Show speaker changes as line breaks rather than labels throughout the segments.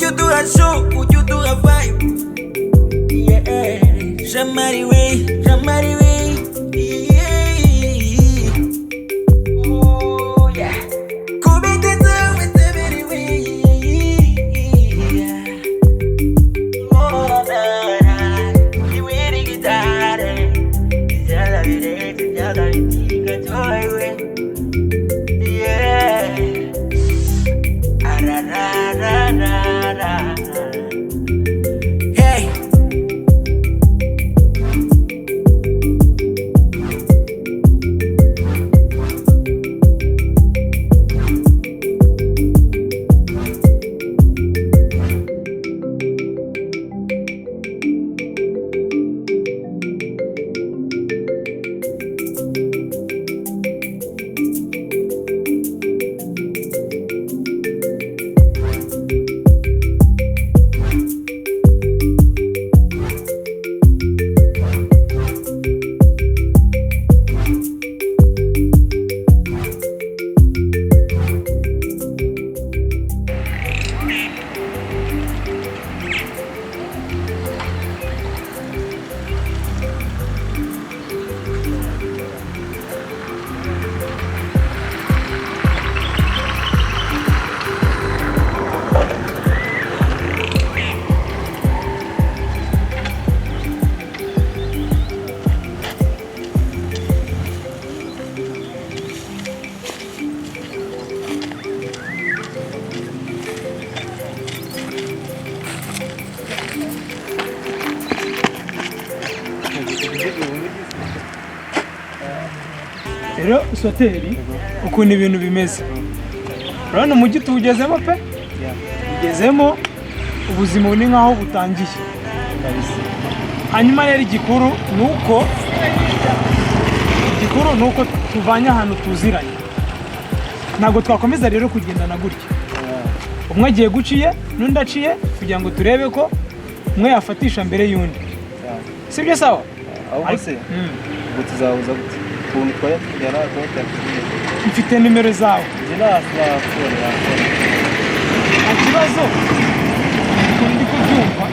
Ujya uduha show, ujya uduha vibe. Yeah. Jamari we, Jamari we. Yeah. Oh, yeah. Kubita zawe we. Yeah. Oh, na, na. Iwiri gitare. Jala bire, jala bitika joy we. Yeah. Ararararara. Hey.
Rero soteri, ukuntu ibintu bimeze, urabona umujyi tuwugezemo pe, ugezemo ubuzima ni nkaho butangiye. Hanyuma rero igikuru ni uko tuvanye ahantu tuziranye. Ntabwo twakomeza rero kugendana gutya, umwe agiye guciye n'undi aciye, kugira ngo turebe ko umwe yafatisha mbere y'undi, sibyo? Sawa.
Ahubwo se ubwo tuzahuza gute ukuntu twajya tujyana tuba?
Mfite nimero zawe.
Njye nta phone yakora.
Nta kibazo, ukuntu ndi kubyumva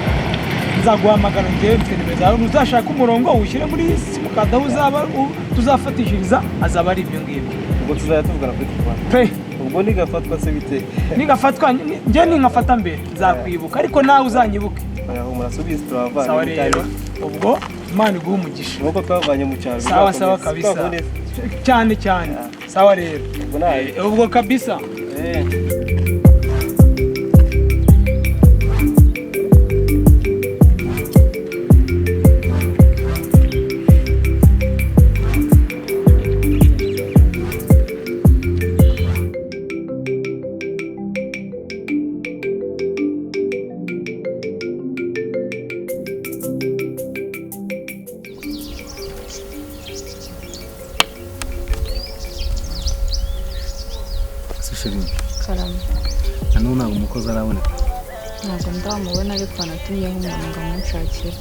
nzaguhamagara. Njyewe mfite nimero zawe, uzashaka umurongo ushyire muri simukadi aho uzaba tuzafatishiriza, azaba ari ibyo ngibyo.
Ubwo tuzajya tuvugana kuri telefone?
Pe.
Ubwo nigafatwa se bite?
Nigafatwa, njye ninkafata mbere nzakwibuka, ariko nawe uzanyibuke.
Oya, humura, subizi turavana.
Sawa rero, ubwo Imana iguhe umugisha.
Nuko twavanye mu cyaro.
Sawa sawa.
Bizakomeza.
Kabisa.
Twavuye.
Cyane cyane. Sawa rero.
Ubwo nawe.
Ubwo kabisa.
Se chérie?
Karame.
Na n'ubu ntabwo umukozi araboneka?
Ntabwo ndamubona, ariko natumyeho umuntu ngo amunshakire.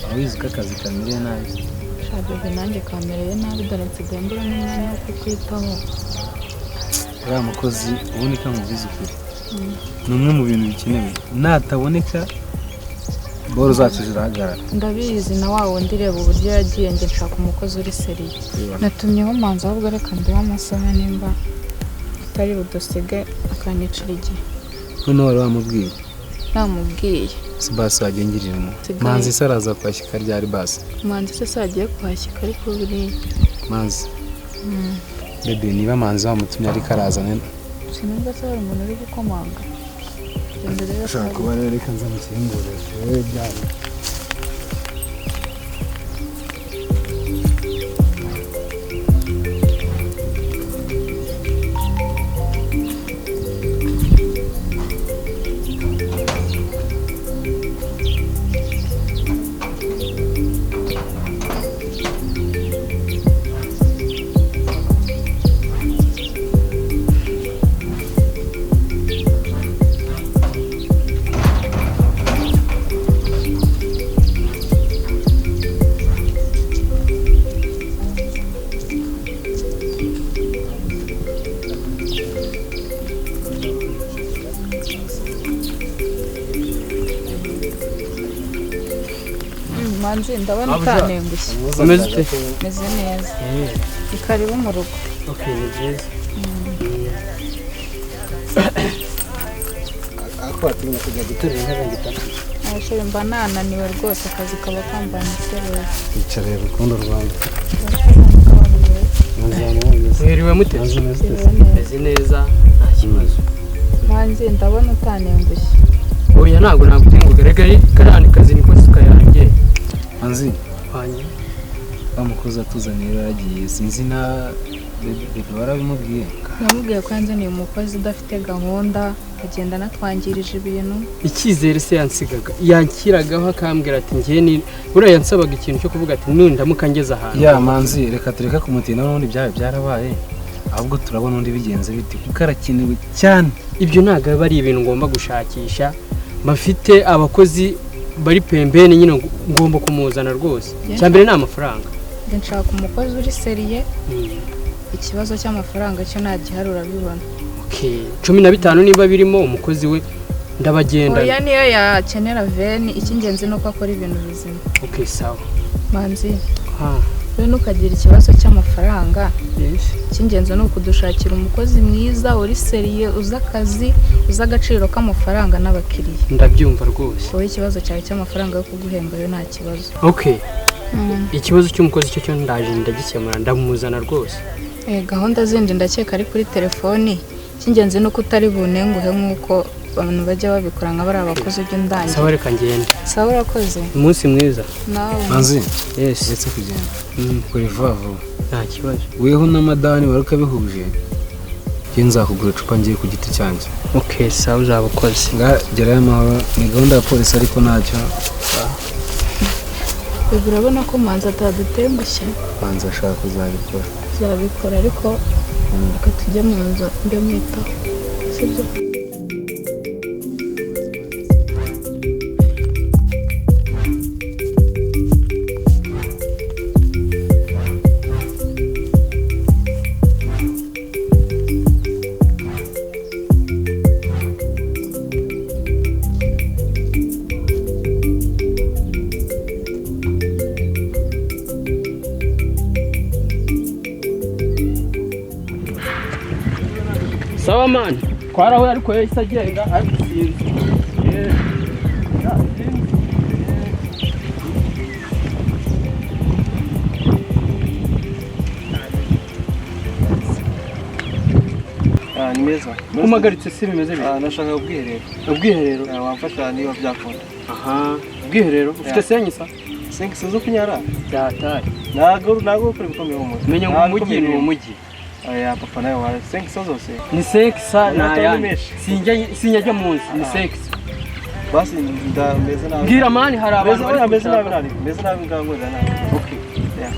Urabizi ko akazi kamereye nabi.
Sha bébé, nanjye kamereye nabi, dore nsigaye mbura n'umwanya wo kukwitaho.
Uriya mukozi ubundi kamubwiza ukuri, ni umwe mu bintu bikenewe, nataboneka boro zacu zirahagarara.
Ndabizi, na wa wundi reba uburyo yagiye. Njye nshaka umukozi uri sérieux. Natumyeho manzi, ahubwo reka ndebe amasaha nimba atari budusige akanyicira igihe.
Noneho wari wamubwiye?
Namubwiye.
Si basi wagiye ngirira impuhwe.
Sigaye.
Manzi se araza kwashyika ryari basi?
Manzi se agiye kuhashyika, ariko buriya
Manzi bébé, niba manzi wamutumye ariko araza
Sinumva se hari umuntu uri gukomanga? Genda urebe ko
Ushobora kuba rero, reka nza mukingurire turebe byari.
Manzi, ndabona utanengushye.
Umeze ute?
Meze neza. Ikaribu mu rugo.
Okay, ni byiza.
Ariko watinya kujya guterura intebe ngo itatu.
Abasore mba nananiwe rwose, akazi kaba kambana iterura.
Yicareye urukundo rwanjye.
Mwiriwe mute? Meze neza, nta kibazo.
Manzi, ndabona utanengushye.
Oya, ntabwo nagutenguka, reka kariya ni kazi, niko suka yanjye.
Manzi,
Wanjye.
wa mukozi atuzaniye yaragiye, sinzi na bebe warabimubwiye.
Namubwiye ko yanzaniye umukozi udafite gahunda, agenda anatwangirije ibintu.
Icyizere se yansigaga, yankiragaho akambwira ati ngiye ni buriya yansabaga ikintu cyo kuvuga ati nundamuka ngeze ahantu.
Ya Manzi, reka tureke kumutinda, n'ubundi byabaye byarabaye, ahubwo turabona undi bigenze bite kuko arakenewe cyane.
Ibyo ntabwo aba ari ibintu ngomba gushakisha, bafite abakozi bari pembeni nyine, ngomba kumuzana rwose.
Yeah.
Icya mbere ni amafaranga.
Njye nshaka umukozi uri sérieux, ikibazo cy'amafaranga cyo ntagihari, urabibona.
Okay. 15 niba birimo umukozi we ndabagenda.
Oya, niyo yakenera 20, icy'ingenzi ni uko akora ibintu bizima.
Okay, sawa.
Manzi,
Ah,
we ntukagira ikibazo cy'amafaranga.
Yes.
Icy'ingenzi ni ukudushakira umukozi mwiza uri sérieux, uzi akazi, uzi agaciro k'amafaranga n'abakiriya.
Ndabyumva rwose.
Wowe ikibazo cyawe cy'amafaranga yo kuguhemba yo nta kibazo.
Okay. Ikibazo cy'umukozi cyo ndaje ndagikemura, ndamuzana rwose.
Gahunda zindi ndakeka ari kuri telefoni. Icy'ingenzi ni uko utari bunenguhe nk'uko abantu bajya babikora nka bariya bakozi ujya undangira.
Sawa, reka ngende.
Sawa, urakoze.
Umunsi mwiza.
Nawe.
Manzi,
Yes.
uretse kugenda, kora vuba vuba.
Nta kibazo.
Weho n'amadani wari ukabihuje, njye nzakugura icupa ngiye ku giti cyanjye.
Okay, sawa, uzaba ukoze.
Nga gerayo amahoro, ni gahunda ya polisi ariko ntacyo.
Bebe, urabona ko Manzi atadutengushye.
Manzi ashaka kuzabikora.
Uzabikora, ariko reka tujye mu nzu ndamwitaho, sibyo?
Sawa man, twarahuye ariko yahise agenda, ariko sinzi.
Ah, ni meza.
Umagaritse si bimeze bite?
Ah, nashaka ubwiherero.
Ubwiherero?
Ah, wamfasha niba byakunda.
Aha, ubwiherero ufite senyisa?
5 zo kunyara.
Byatari.
Ntago gukora ibikomeye mu mutwe.
Menya ngo umujyi ni umujyi.
Aya papa nawe wa 5 zose.
Ni 5
Ntabwo
ni ayandi.
menshi.
Sinjya njya munsi, ni 5.
Basi ndameze nabi.
Bwira man, hari abantu
Meze
bari
meze nabi
kunshaka.
nabi. Meze nabi ngangurira nabi.
Okay.
Yeah.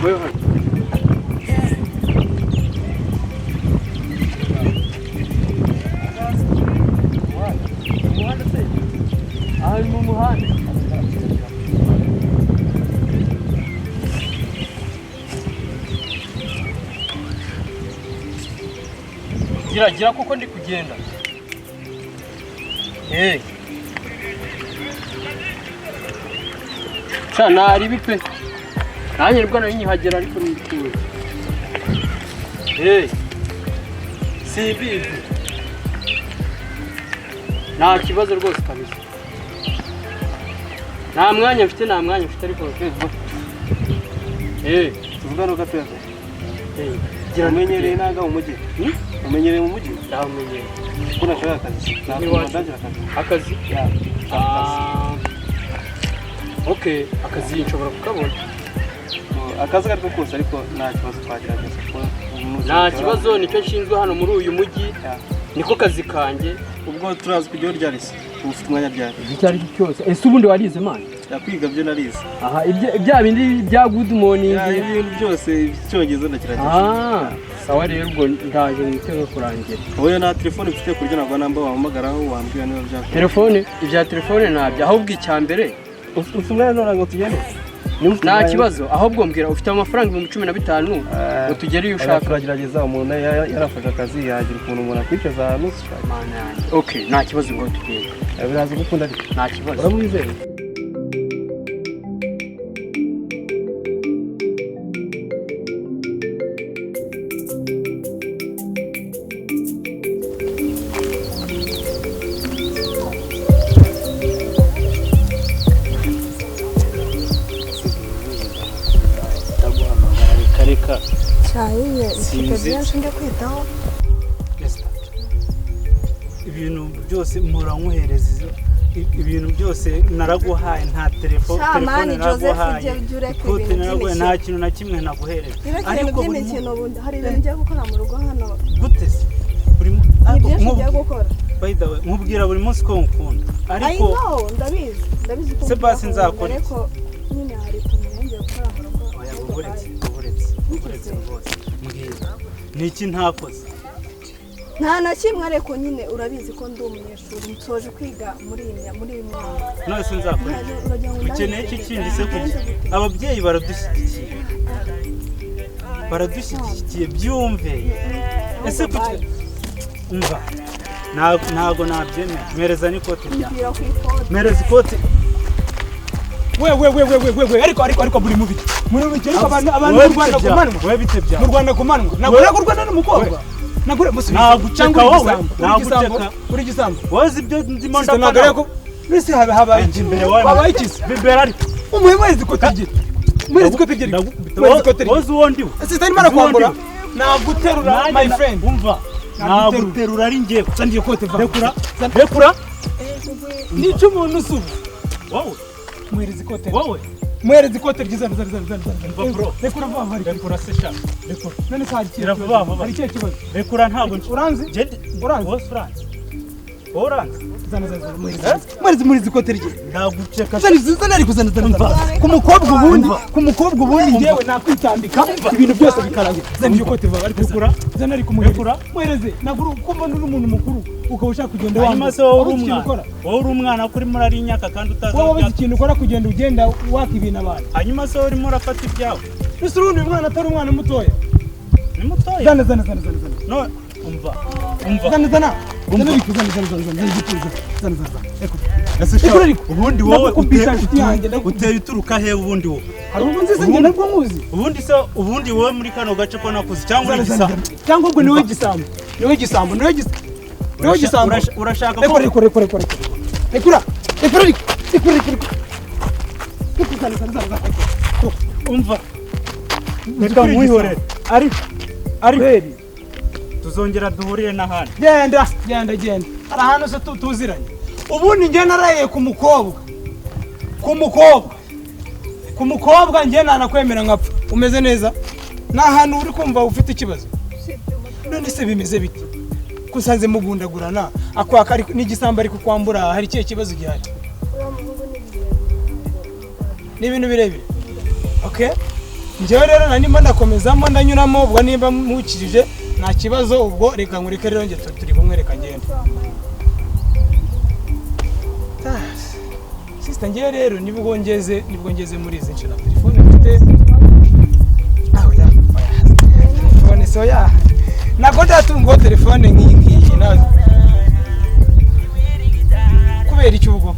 Wewe hano. Umuhanda se? Aha ni mu muhanda. Gira gira kuko ndi kugenda. Eh. Sha nari pe. Nanjye nibwo nari nkihagera ariko nituye. Eh. Simbizi. Nta kibazo rwose kabisa. Nta mwanya mfite, nta mwanya mfite ariko. Eh.
Tuvugane gatoya.
Eh.
Gira umenyereye nanga mu mujyi.
Hmm?
Umenyereye mu mujyi?
Ndawumenyereye.
Kuko nashaka akazi. Ntabwo
Iwacu.
ndagira akazi.
Akazi?
Yeah.
Ah. Okay, akazi nshobora kukabona.
Akazi ariko kose, ariko nta kibazo, twagerageza.
Nta kibazo, nicyo nshinzwe hano muri uyu mujyi.
Yeah.
Niko kazi kanjye.
Ubwo turazi kujyaho ryari se? Ubu ufite umwanya ryari?
Icyo ari cyo cyose. Ese ubundi warize man?
Yakwiga byo narize.
Aha, ibya bindi bya good morning.
Yeah, ibintu byose icyongereza ndakiragira.
Ah, sawa rero, ubwo ndaje niteze kurangira.
Oya, nta telefone mfite ku buryo ntabwo namba wahamagaraho, wambwira niba byakunda.
Telefone, ibya telefone ntabyo, ahubwo icya mbere
Ufite umwanya none ngo tugende? Niba ufite
nta
umwanya-
kibazo, ahubwo mbwira, ufite amafaranga 15,000? Ngo tugere iyo
Oya,
ushaka.
Turagerageza, umuntu yarafashe akazi yagira ukuntu umuntu akwicaza ahantu ushaka.
Mana yanjye, okay, nta kibazo, ngo tugende.
Biraza gukunda ariko.
Nta kibazo.
Uramwizeye?
Ndaguhamagara, reka reka.
Cyayiye mfite
Sinzi.
byinshi njya kwitaho.
Esther, ibintu byose mpora nkohereza, ibintu byose naraguhaye, nta
Sha,
telefone
mani, Joseph,
naraguhaye,
ujye ureka
ikote
ibintu
naraguhaye,
by'imikino.
nta kintu na kimwe naguhereza.
Ureka ibintu
Ariko buri
by'imikino, ubundi hari ibintu ngiye gukora mu rugo hano.
Gute se? Buri
Ni
ariko
byinshi ngiye gukora.
By the way, nkubwira buri munsi ko nkukunda,
I
ariko
know, ndabizi, ndabizi ko
Se basi
nkukunda,
nzakora iki?
ariko nyine hari utuntu ngiye gukora mu rugo.
Oya, uburetse, uburetse, uburetse rwose. Mbwira, ni iki ntakoze?
Nta na kimwe, ariko nyine urabizi ko ndi umunyeshuri, nsoje kwiga muri uyu mwaka.
None se nzakora iki?
Uragira ngo
Ukeneye iki
ndangize
kindi se?
ndangize
Kugira
gute?
ababyeyi baradushyigikiye, baradushyigikiye, byumve. Ese kuki umva ntago nabyemera? Mpereza n'ikote ryawe.
Mbwira ku ikote.
Mpereza ikote.
We we we we we we we, ariko muri mubi, muri mubi, ariko abantu
Wowe
mu Rwanda
bite
ku
byawe?
manwa.
Wowe bite byawe?
Mu Rwanda ku manwa nagura ku Rwanda n'umukobwa nagura musubize.
Naguceka
Cyangwa uri
wowe,
igisambo, uri
naguceka.
igisambo, uri igisambo.
Wowe uzi ibyo ndimo
Sister,
ndapfa
ntabwo
nawe?
ariko mbese habaye iki?
Imbere wawe.
Habaye iki se?
Bibera ariko.
Umuhe mwezi ikote rye, mwezi ikote rye, mwezi ikote rye.
Wowe uzi uwo ndiwe?
Sister, arimo arakwambura, naguterura,
Nanjye
my friend.
Umva,
Naguterura.
naguterura ari njyewe.
Zana iryo kote va.
Rekura, rekura.
Nica umuntu usubu.
Wowe.
Muhereza ikote rye.
Wowe.
Muhereza ikote ryiza, zana zana zana zana.
Umva bro.
Rekura vuba vuba ariko.
Rekura se sha, rekura.
None se hari ikihe
Gira
kibazo?
vuba vuba.
Hari ikihe kibazo?
Rekura, ntabwo
Uranzi? Uranzi?
Wowe uranzi? Wowe uranzi?
Zana zana zana, muhereza muhereza muhereza ikote rye.
Ndaguceka.
Zana zana ariko zana zana zana. Ku mukobwa ubundi, ku mukobwa ubundi njyewe nakwitambika ibintu byose bikarangira. Zana iryo kote vuba ariko.
Rekura.
Zana ariko, muhereze.
Rekura.
Muhereze. Naguru kumva uri umuntu mukuru ukaba ushaka kugenda
Hanyuma
wambaye.
se wowe uri
Wabuze ikintu
umwana?
ukora?
Wowe uri umwana ko urimo urarinyaka kandi utazi
Wowe
aho
wabuze
bya-
ikintu ukora, kugenda ugenda waka ibintu abantu.
Hanyuma se wowe urimo urafata ibyawe?
Ese urundi uyu mwana atari umwana mutoya?
Ni mutoya.
Zana zana zana zana zana.
No, umva, umva.
Zana zana. Zana ariko zana zana zana zana zana zana zana zana. Rekura.
Ese sha,
Rekura ariko.
ubundi wowe
Ndagukubita, inshuti yanjye, ndagukubita.
uteye uturuka he ubundi wowe?
Hari ubwo nziza njye nabwo nkuzi.
Ubundi se ubundi wowe muri kano gace ko nakuze, cyangwa uri
Zana, zana,
igisambo?
zana. Cyangwa ubwo niwe igisambo. Niwe igisambo, niwe igisambo. Niwe igisambo.
Urashaka ko
Rekura, rekura, rekura, rekura. Rekura. Rekura ariko. Rekura, rekura. Rekura, zana, zana, zana, zana.
Umva, reka nkwihorere, ariko
Kweli.
tuzongera duhurire n'ahandi.
Genda, genda, genda. Hari ahantu se tuziranye? Ubundi njye naraye ku mukobwa. Ku mukobwa. Ku mukobwa njye nanakwemera nkapfa. Umeze neza? Ni ahantu uri kumva ufite ikibazo? None se bimeze bite? Ko usanze mugundagurana, akwaka ariko n'igisambo ari kukwambura, hari ikihe kibazo gihari?
Uriya muhungu ni birebire.
Ni ibintu birebire. Okay? Njyewe rero na ndimo ndakomezamo ndanyuramo, ubwo nimba mukirije nta kibazo, ubwo reka nkureke rero njye turi kumwe, reka ngende. Ah, sister, njyewe rero nibwo ngeze muri izi nshira telefone mfite. Ah, oya, oya. Telefone so ya. Ntabwo ndatungaho telefone nk'iyi ngiyi nawe. Kubera iki ubwo?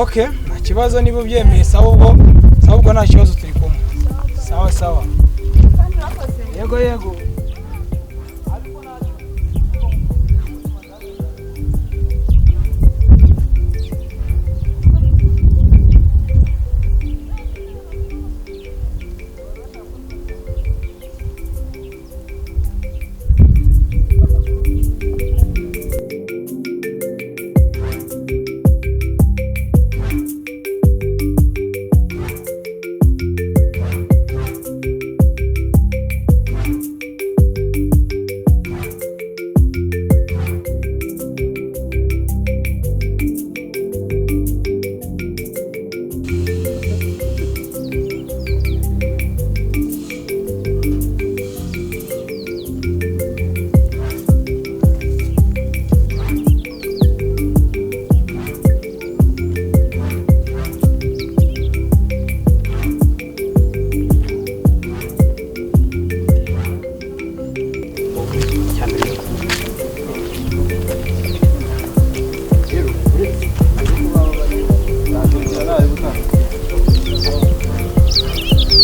Okay, nta kibazo niba ubyemeye, sawa ubwo, sawa ubwo nta kibazo turi kumwe. Sawa sawa.
Kandi urakoze.
Yego yego.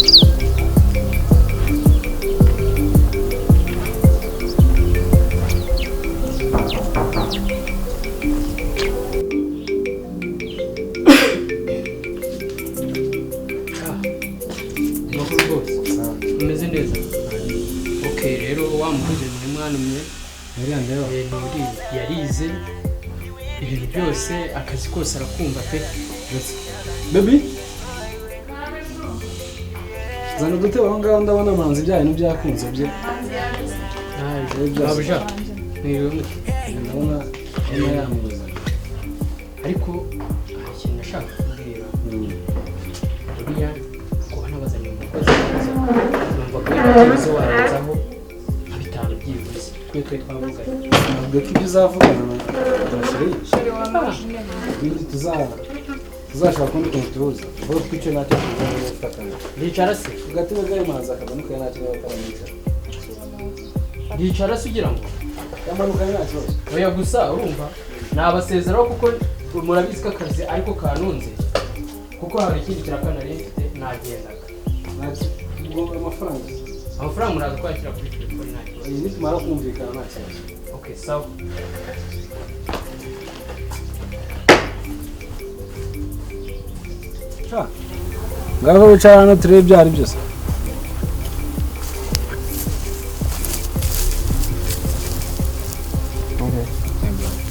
Amakuru rwose umeze neza. Okay, rero wa mukozi muri mwanumye nturi yarize ibintu byose, akazi kose arakumva pe.
Baby, zana udutebe aho ngaho, ndabona Manzi ibyaye n'ibyakunze bye.
Babuja mwiriwe mute?
Ndabona yamubuza.
Ariko hari ikintu nashaka kubwira buriya, kuba nabazaniye umukozi mwiza, numva ko byibuze warenzaho nka 5 byibuze kuri twe twavuganye.
Ntabwo ko ibyo uzavugana na chéri ibindi tuzashaka ukundi kuntu tuhuza, kuko twicaye ntacyo tuzana niba ufite akazi.
Ndicara se?
Ku gatebe kayo Manzi akamanuka ntacyo niba ataramwicara.
Ndicara se ugira ngo
Yamanuka nta kibazo.
Oya, gusa urumva nabasezeraho kuko murabizi ko akazi ariko kanunze, kuko hari ikindi kiraka nari mfite nagendaga.
Ntacyo. Ubwo amafaranga?
Amafaranga muraza kwakira kuri telefoni nta kibazo.
Iyi nitumara kumvikana nta kibazo.
Okay, sawa.
Sha, ngaho wicara hano turebe ibyo ari byose.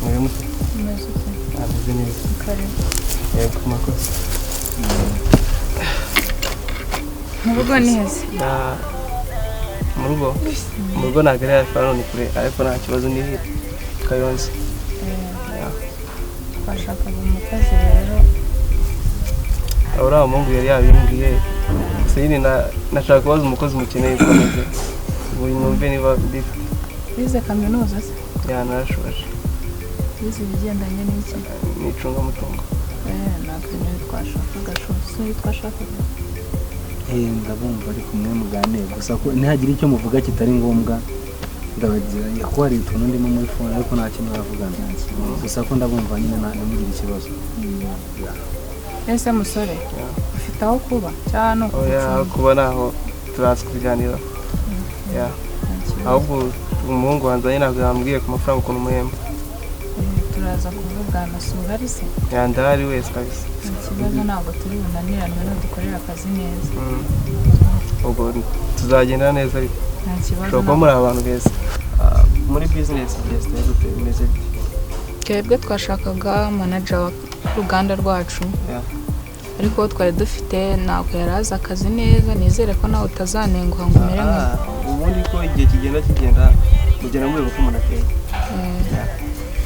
Muri mute?
Umeze ute?
Ameze neza.
Karibu.
Yego, murakoze.
Mu rugo ni heza?
Mu rugo ntabwo ari hafi hano, ni kure, ariko nta kibazo, ni Kayonza.
Twashakaga umukozi rero.
Uriya muhungu yari yabimbwiye, gusa nyine nashaka kubaza umukozi mukeneye uko ameze, ngo numve niba bifite.
Wize kaminuza se?
Yanarashoje.
Wize ibigendanye n'iki?
N'icungamutungo.
Ntabwo niyo twashakaga, si uyu twashakaga.
Ndabumva, ariko mwe muganire gusa ko ntihagire icyo muvuga kitari ngombwa, ndabagira ko hari utuntu ndimo muri phone, ariko nta kintu baravugana, gusa ko ndabumva nyine ntimugire ikibazo.
Ese musore, ufite aho kuba cyangwa ni
Oya,
ukugucunga?
kuba naho turaza kubiganiraho. Ya. Ahubwo umuhungu wanzanye ntabwo yambwiye ku mafaranga ukuntu umuhemba.
Turaza kuvugana, si uhari se?
Ya, ndahari wese kabisa.
Nta kibazo, ntabwo turi bunaniranwe nudukorera akazi neza.
Ubwo tuzagenda neza ariko.
Nta kibazo.
Ushobora kuba muri abantu beza. Muri business byose gute, bimeze bite?
Twebwe twashakaga manager w'uruganda rwacu, ariko uwo twari dufite ntabwo yari azi akazi neza. Nizere ko nawe utazanenguha ngo umere nka
Ubundi ko igihe kigenda kigenda, mugenda mureba uko umuntu ateye,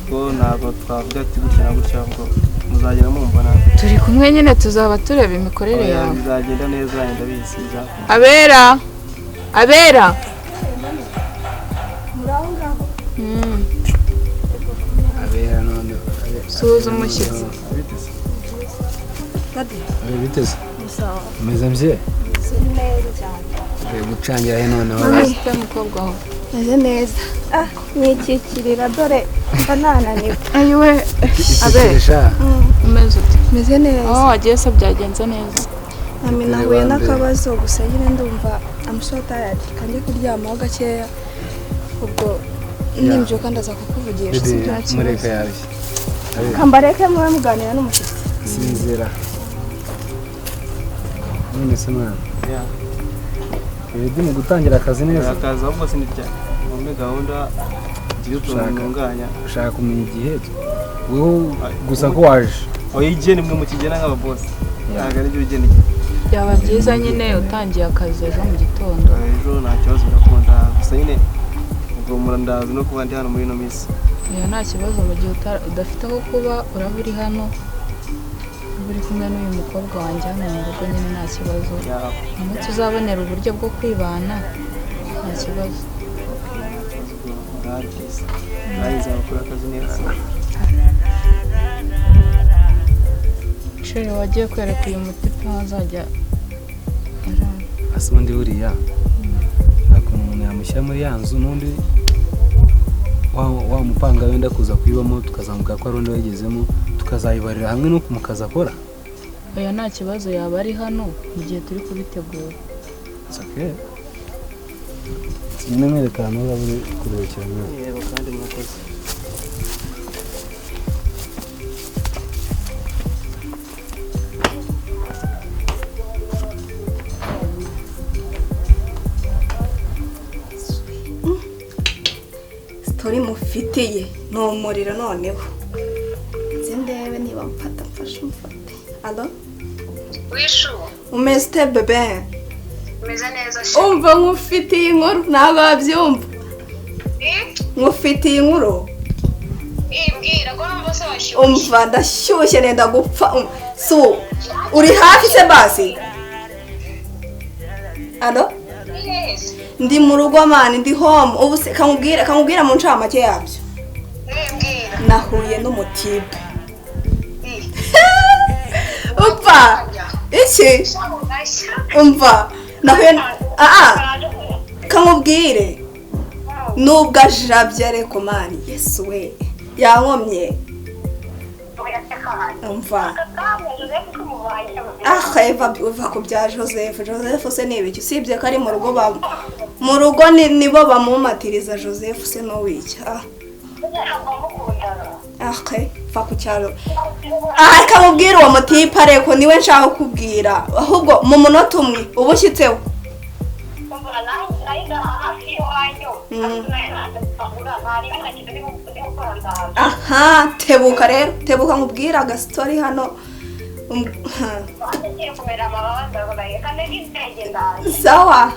ko ntabwo twavuga ati gutya na gutya, ngo muzagenda mumbona.
Turi kumwe nyine, tuzaba tureba imikorere
Oya,
yawe.
Bizagenda neza, ndabizi bizakunda.
Abera, Abera.
Muri aho ngaho.
Abera none.
Suhuza umushyitsi.
Daddy.
Abe biteze.
Sawa.
Umeze mvye?
Meze neza cyane.
Ugiye gucangira he noneho?
Ufite umukobwa aho?
Meze neza. Ah, nikikirira dore mba nananiwe.
Ayiwe, Abe.
Sha.
Umeze ute?
Meze neza.
Aho wagiye se byagenze neza?
Nami nahuye n'akabazo, gusa nyine ndumva I'm so tired. Kanjye kuryamaho gakeya. Ubwo nimbyuka ndaza kukuvugisha.
Bebe,
Si nta kibazo.
mureka yarushye. Abe,
Kambareke mube muganira n'umushyitsi.
Sinzira. None se mwana? Ibi mu gutangira akazi neza?
Akazi ahubwo sinirya. Muri gahunda ngira utuntu ntunganya.
Ushaka kumenya igihe wowe gusa ko waje?
Oya, igihe nimwe mukigena nk'ababosi. Ntabwo ari byo ugena igihe.
Byaba byiza nyine utangiye akazi ejo mu gitondo.
Ejo nta kibazo, birakunda, gusa nyine ubwo murandaza no kuba ndi hano muri ino minsi.
Oya, nta kibazo, mu gihe udafite aho kuba uraba uri hano, uba uri kumwe n'uyu mukobwa wanjye hano mu rugo nyine, nta kibazo. Umunsi uzabonera uburyo bwo kwibana, nta kibazo.
Ndahari kabisa. Nanjye nzabakora akazi neza.
Chéri, wagiye kwereka uyu mutipe aho azajya arara?
Ase ubundi buriya nta kuntu umuntu yamushyira muri ya nzu n'undi wa mupanga wenda kuza kuyibamo, tukazamuka ko ari undi wayigezemo, tukazayibarira hamwe no mu kazi akora?
Oya, nta kibazo, yaba ari hano mu gihe turi kubitegura.
It's okay. Nyine mwereka ahantu uzaba uri kuruhukira nawe.
Yego, kandi murakoze.
Story mufitiye ni umuriro noneho. Nzi ndebe niba mfata mfashe mfate. Allo?
Wishu,
Umeze ute bebe?
umeze neza she.
Umva nkufitiye inkuru ntabwo wabyumva.
Eh?
Nkufitiye inkuru.
Eh, mbwira ko numva se washyushye.
Umva ndashyushye nenda gupfa. Su uri hafi se basi? Allo?
Yes.
Ndi mu rugo mani, ndi home. Ubu se kamubwira mu ncamake yabyo.
Eh, mbwira.
Nahuye n'umutipe.
Eh.
Upfa! Iki?
Shahu gashya.
Umva nahuye kamubwire nubwo ajabye ariko mani Yesu we yankomye. Umva Eva uva ku bya Joseph. Joseph se ni ibiki usibye ko ari mu rugo mu rugo nibo bamumatiriza. Joseph se n'uwiki va ku cyaro. Kamubwira uwo mutipe ariko niwe nshaka kukubwira ahubwo mu munota umwe uba ushyitseho. Aha tebuka rero, tebuka nkubwira agasitori hano. Sawa.